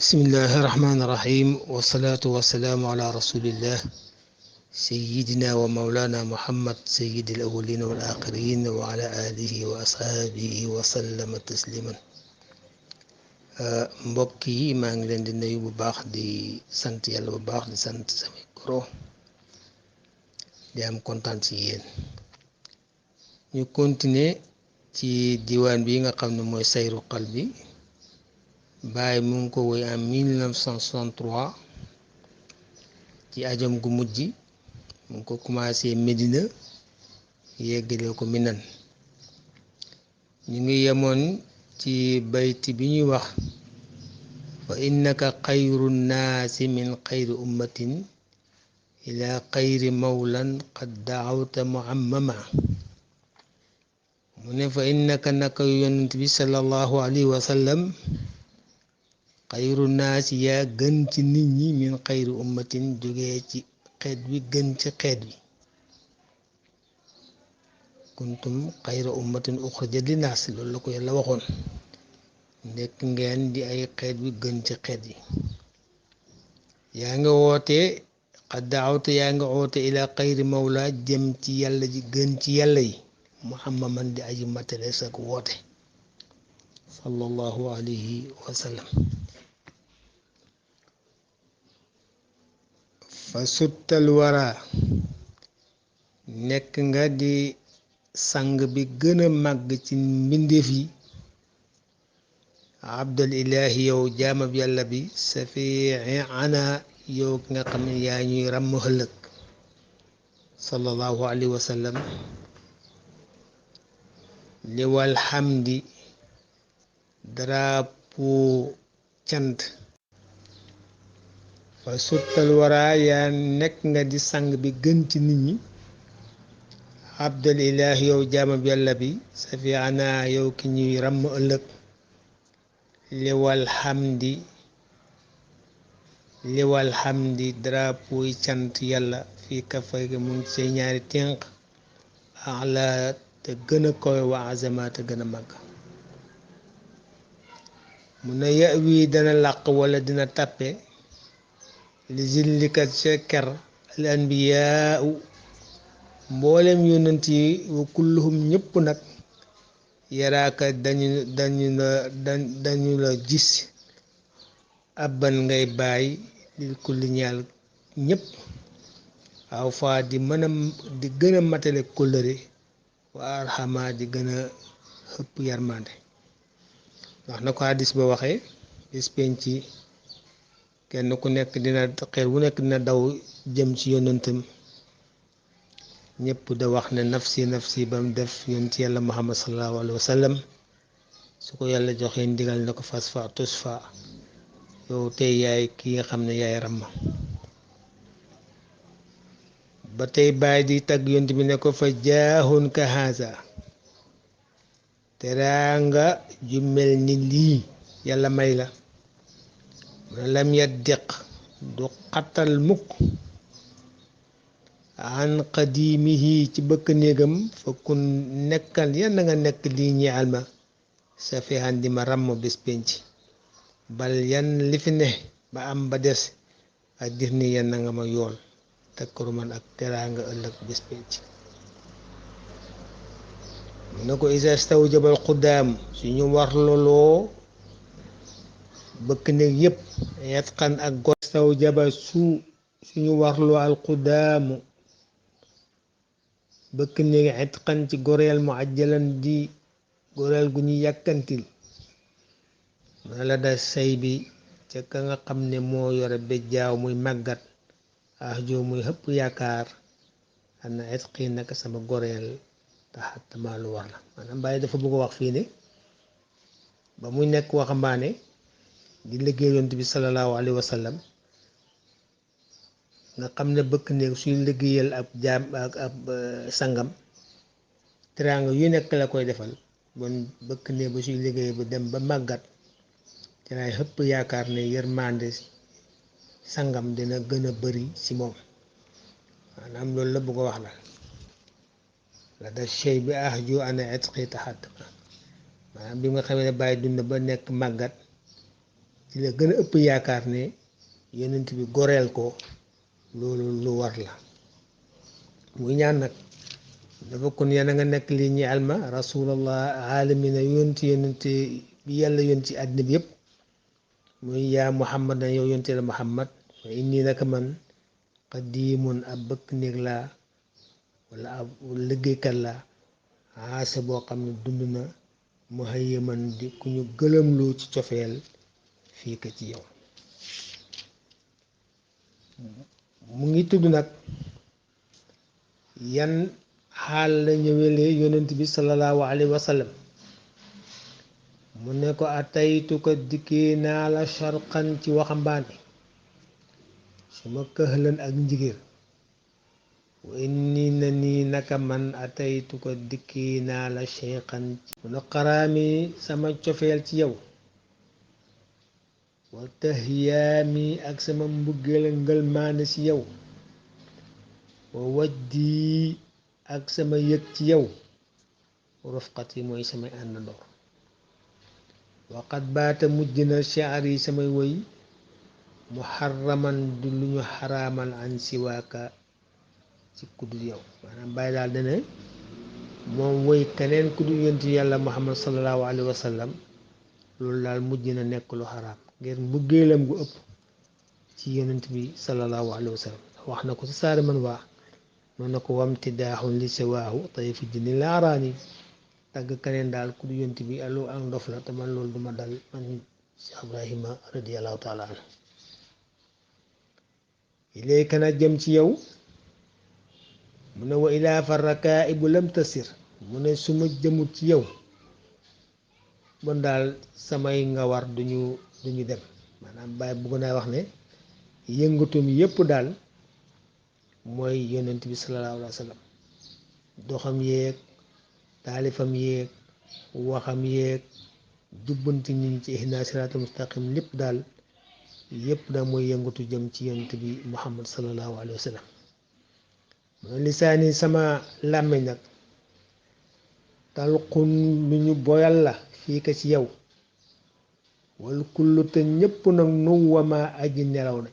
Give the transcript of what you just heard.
bismillahi irrahmani irrahim wasalaatu wasalaamu ala rasulillah sayidina wa maulana muhammad sayidi al awalina wal axirin wa ala alihi wa ashaabihi wa sallama tasliman. mbokk yi maa ngi leen di nuyu bu baax di sant yàlla bu baax di sant samay goro di am kontaan ci yéen. ñu continuer ci diwaan bi nga xam ne mooy sayru qalbi. Baay mu ngi ko woy en 1963 ci ajam gu mujj mu ngi ko commencé Medina yeggale ko Minan. ñu ngi yemoon ci bayti bi ñuy wax fa innaka xayru nnaasi min xayri ummatin ila xayri mawlan qad daawta muammama. mu ne fa innaka naka yonent bi sallallahu alayhi wa sallam xayru naas yaa gën ci nit ñi min xayri ummatin jógee ci xeet wi gën ci xeet wi. kuntum xayra ummatin uxrijat linnaas loolu la ko yàlla waxoon. nekk ngeen di ay xeet wi gën ci xeet yi. yaa ngi woote xad daawta yaa ngi woote ila xayri mawla jëm ci yàlla ji gën ci yàlla yi muhammaman di aji matale sak woote sallallahu alayhi wa sallam. fa suttal wara nekk nga di sang bi gën a màgg ci mbindeef yi. abdal ilaahi yow jaamab yàlla bi safii ana yow ki nga xam ne yaa ñuy ràmm ëllëg sallallahu alayhi wa sallam. liwal xamdi drapeau cant. fa suttal wara yaa nekk nga di sang bi gën ci nit ñi. abdal ilaahi yow jaamab yàlla bi safi ana yow ki ñuy ràmm ëllëg. liwal xamdi drapeau yi cant yàlla fii kafay mu ngi say ñaari ténq ala te gën a koy wa azama te gën a màgg. mu ne ya wi dana làq wala dina tàppe li zillikat ca ker al anbiyaa mboolem yonent yi wa kulluhum ñëpp nag yaraaka dañu la gis abban ngay bàyyi lil kulli ñaal ñëpp aw fa di gën a matale kóllëre wa arxama di gën a xëpp yarmande. wax na ko hadis ba waxee bis penc kenn ku nekk dina xeer wu nekk dina daw jëm ci yonentam ñëpp da wax ne nafsi nafsi ba mu def yonent yàlla muhammad sallallahu alayhi wa sallam. su ko yàlla joxee ndigal na ko fas fa tus fa yow tey yaay ki nga xam ne yaay ramma. ba tey bàyyi di tagg yonent bi ne ko fa jaahun ka haza teraanga ju mel ni lii yàlla may la. lam yaddiq du xatal mukk an qadimihi ci bëkk néegam fa kun nekkal yan nga nekk lii ñeexal ma sa fexan di ma ràmm bés penc. bal yan li fi ne ba am ba des ak dir ni yan nga ma yool takkaruman ak teraanga ëllëg bés penc. mu ne ko isa staw jabal xuddaam suñu war loloo bëkk néeg yépp yatqan ak gor staw jaba suñu warloo al xuddaamu bëkk néeg itqan ci goreel mu ajjalan di goreel gu ñu yàkkantil. muna la da say bi ca ka nga xam ne moo yore bejjaaw muy màggat joo muy xëpp yaakaar ana itqi naka sama goreel taxatama lu war la. maanaam bàyyi dafa bëgg a wax fii ne ba muy nekk waxambaane di liggéey yonent bi sallallahu alayhi wa sallam nga xam ne bëkk néeg suy liggéeyal ab jaam ak ab sangam teraanga yu nekk la koy defal. bon bëkk néeg ba suy liggéey ba dem ba màggat ci lay xëpp yaakaar ne yërmande sangam dina gën a bari ci moom. maanaam loolu la bëgg a wax la da chey bi ju ana itqi taxat. maanaam bi nga xamee ne bàyyi dund ba nekk màggat ci la gën a ëpp yaakaar ne yonent bi goreel ko loolu lu war la muy ñaan nag dafa kon yéen a nga nekk lii ñi alma rasulallah aalamina yonti bi yàlla yoon ci àddina bi yëpp muy yaa muhammad na yow yonte la muhammad wa inni naka man qadimun ab bëkk néeg laa wala ab liggéeykat la aase boo xam ne dund na mu hayyaman di ku ñu gëlëmlu ci cofeel fii ka ci yow mu ngi tudd nag yan xaal la ñëwelee yonent bi sallallahu alayhi wa sallam mu ne ko ataytu ko dikkee naa la sharqan ci waxambaane su ma këxlan ak njigéer wa inni na nii naka man ataytu ko dikkee naa la cheikhan mu ne xaraami sama cofeel ci yow wa tahyaami ak sama mbuggeel ngëlmaane ci yow wa wajdi ak sama yëg ci yow rufqati mooy samay àndandoor waqat baata mujj na shaar yi samay woy muharraman du lu ñu xaraamal an siwaaka ci kuddul yow maanaam bàyyi daal dane moom woy keneen kuddul yonent yàlla muhammad sallallahu alayhi wa sallam loolu daal mujj na nekk lu xaraam ngir mbuggeelam gu ëpp ci yonent bi sallallahu alayhi wa sallam wax na ko ci saari man waa noonu na ko wamti daaxun li sewaahu tey fi jëni laaraani tagg keneen daal ku du yonent bi allo ak ndof la te man loolu duma dal man Cheikh Ibrahima radiyallahu taala anhu ilayka na jëm ci yow mu ne wa ilaa fa rakaibu lam tasir mu ne su ma jëmut ci yow bon daal samay nga war duñu dem maanaam bàyyi bëgg naa wax ne yëngatum yépp daal mooy yonent bi sallallahu alayhi wa sallam doxam yeeg taalifam yeeg waxam yeeg jubbanti nit ñi ci ihdina siraatal mustaqim lépp daal yépp daal mooy yëngatu jëm ci yonent bi muhammad sallallahu alayhi wa sallam mooy lisaani sama làmmiñ nag talqun lu ñu boyal la fii ka ci yow wal kullu te ñépp nag nuwama aji nelaw nañ